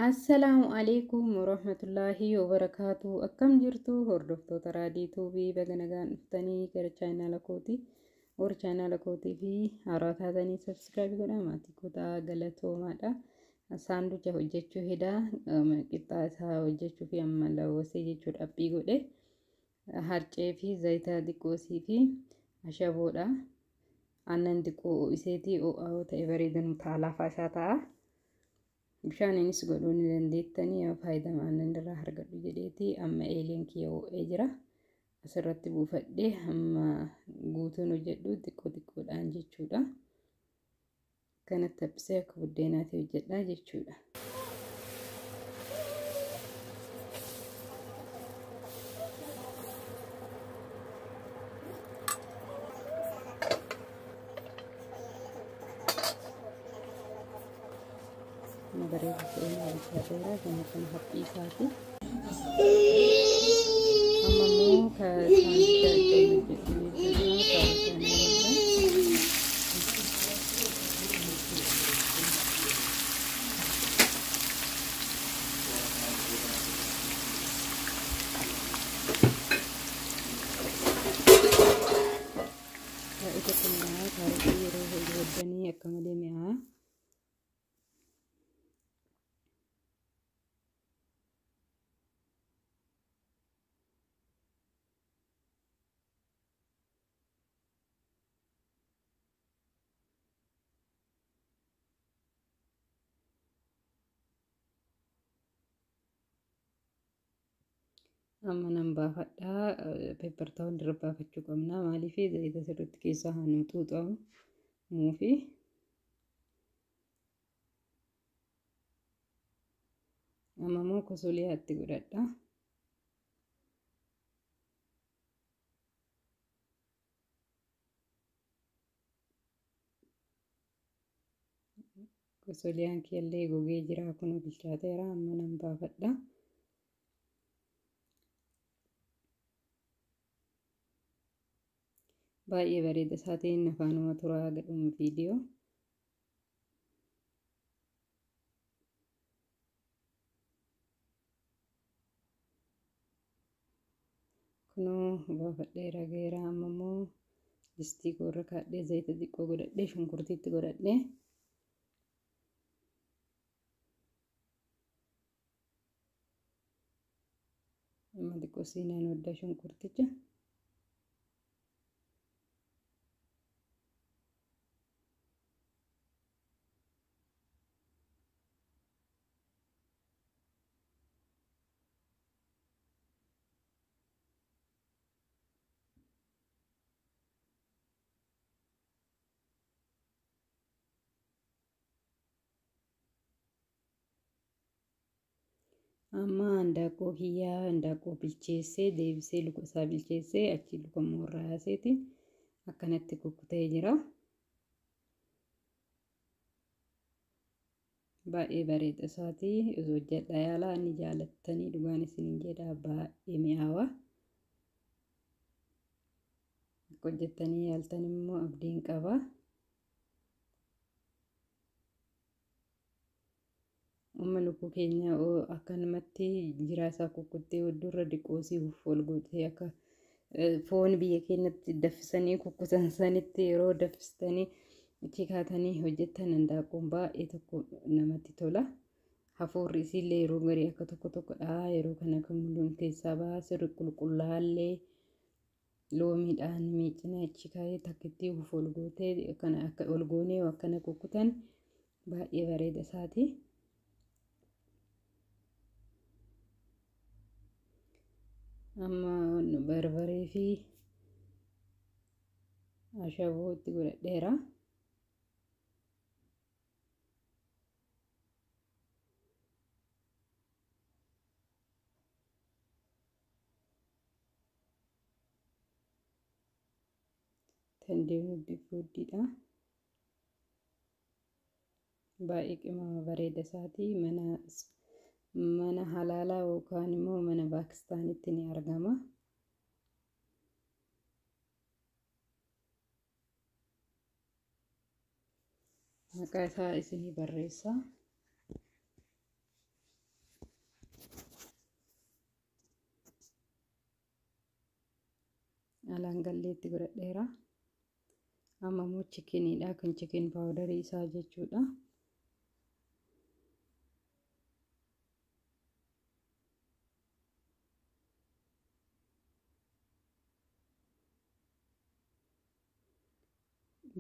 Assalaamu alaikum warahmatullaahi wabarakaatu. Akkam jirtu hordoftoota Raadii Tuubii, baga nagaan dhuftanii gara chaayinaala kooti. Warra chaayinaala kootii fi haaraa taatanii subscribe godhaa, maatii kootaa galatoomaadha. Saanduqa hojjechuu hedaa, qixxaa isaa hojjechuu fi amma lawwasee jechuudha appii godhe. Harcee fi zayita xiqqoosii fi ashaboodha. Aannan xiqqoo iseetii ho'aa ta'e bareedan taalaafaa isaa ta'a. Bishaaniinis godhuu ni dandeettanii, yoo faayidama aannan irraa argadhu jedheeti. Amma eeleen kiyya ho'ee jira. Asirratti buufadhee amma guutuun hojjedhu xiqqoo xiqqoodhaan jechuudha. Kanatti haphisee akka buddeenaatti hojjedha jechuudha. Bareeda ta'ee bilchaateera. Kan akkana haphii isaati. Amma immoo ka saanduqa ittiin hojjedhu jechuudha. Baay'ee tokko mi'aawa. Kaarotii yeroo hojjetanii akka malee mi'aawa. Amma nan baafadhaa. Paper towel irra baafachuu qabna. Maaliif? Zayita sirriitti keessaa haa nu xuuxamuufi. Amma immoo kosoliyaatti godhadha. Kosoliyaan kiyyallee gogee jira, kun bilchaateera, amma nan baafadha. Baay'ee bareeda isaatiin afaanuma turaa gadhuma viidiyoo. Kunoo baafadheera, geera. Amma immoo distii koo irra kaadhee, zayita xiqqoo godhadhee, shunkurtiitti godhadhee, amma xiqqoo siinaan hodhaa shunkurticha. Amma handaaqqoo kiyyaa, handaaqqoo bilcheessee deebisee, luka isaa bilcheessee, achi luka immoo irraa yaaseeti akkanatti kukkutee jira. Baay'ee bareeda isaati. Hojjedha, yaalaa, inni jaalattanii, dhugaan isiniin jedha, baay'ee mi'aawa. Akka hojjettanii yaaltan immoo abdiin qaba. Amma lukkuu keenya akkanumatti jiraa isaa kukkuttee hodduurra diqoosii ol gootee, akka foon biyya keenyatti daffisanii kukkutan sanitti yeroo daffistanii achi kaatanii hojjettan, handaaqqoon baay'ee tokko namatti tola. Hafuurri isiillee yeroo garii akka tokko tokkodha. Yeroo kana kan muluun keessaa bahaa sirri qulqullaa'allee loomiidhaan miicine achi kaa'ee takkitti uf ol gootee kana akka ol goonee akkana kukkutan baay'ee bareeda isaati. Amma barbaree fi ashaboo itti godhadheera. Tandiin fooddiidha. Baay'ee qimama bareeda isaati. Mana halaalaa yookaan immoo mana Paakistaanitti ni argama. Maqaa isaa isinii barreessa. Alaan galleetti godhadheera. Amma immoo chikiniidha. Kun chikin paawudarii isaa jechuudha.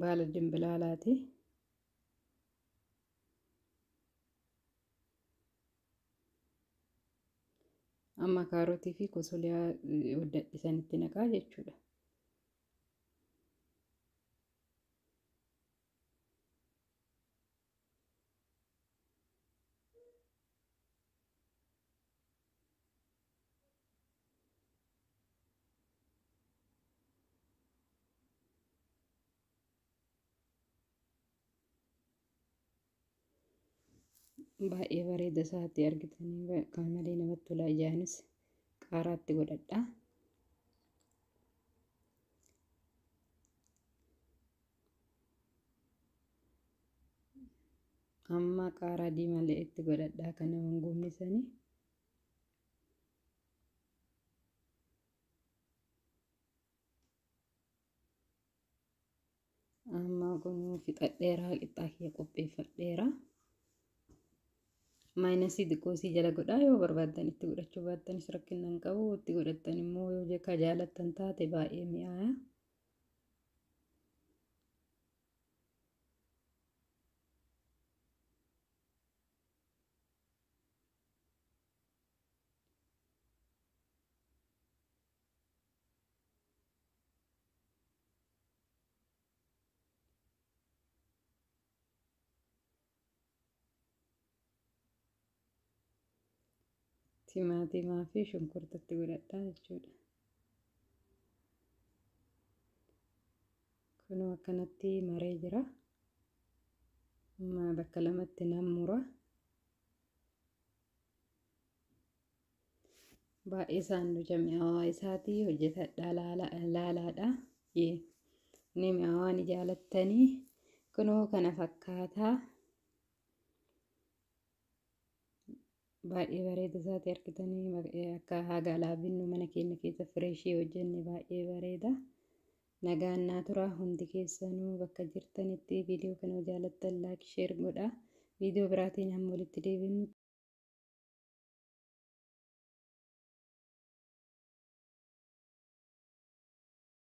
Baala dimbilaalaati. Amma kaarotii fi kosoliyaa isanitti naqaa jechuudha. Baay'ee bareeda isaatti argitanii kan malee namatti tola. Ijaanis qaaraatti godhadha. Amma qaaraa diimallee itti godhadha kana gumbisanii. Amma kun fixadheera, qixxaa kiyya qopheeffadheera. Maayinasii xiqqoo isii jala godhaa yoo barbaaddan, itti godhachuu baattanis rakkina hin qabu. Itti godhattan immoo yoo akka jaalattan taate baay'ee mi'aaya. Timaatimaa fi shunkurtatti godhadhaa jechuudha. Kunoo akkanatti maree jira. Amma bakka lamatti nan mura. Baay'ee saanduqa mi'aawaa isaatii hojjetadhaa laalaadha. Inni mi'aawaa ni jaalattanii. Kunoo kana fakkaataa. Baay'ee bareeda isaati argitanii, akka haga alaa binnu mana keenya keessa fireeshii hojjenne baay'ee bareeda. Nagaan naa tura hundi keessanuu bakka jirtanitti. Viidiyoo kana jaalattan like, share godha. Viidiyoo biraatiin hamma walitti deebinu.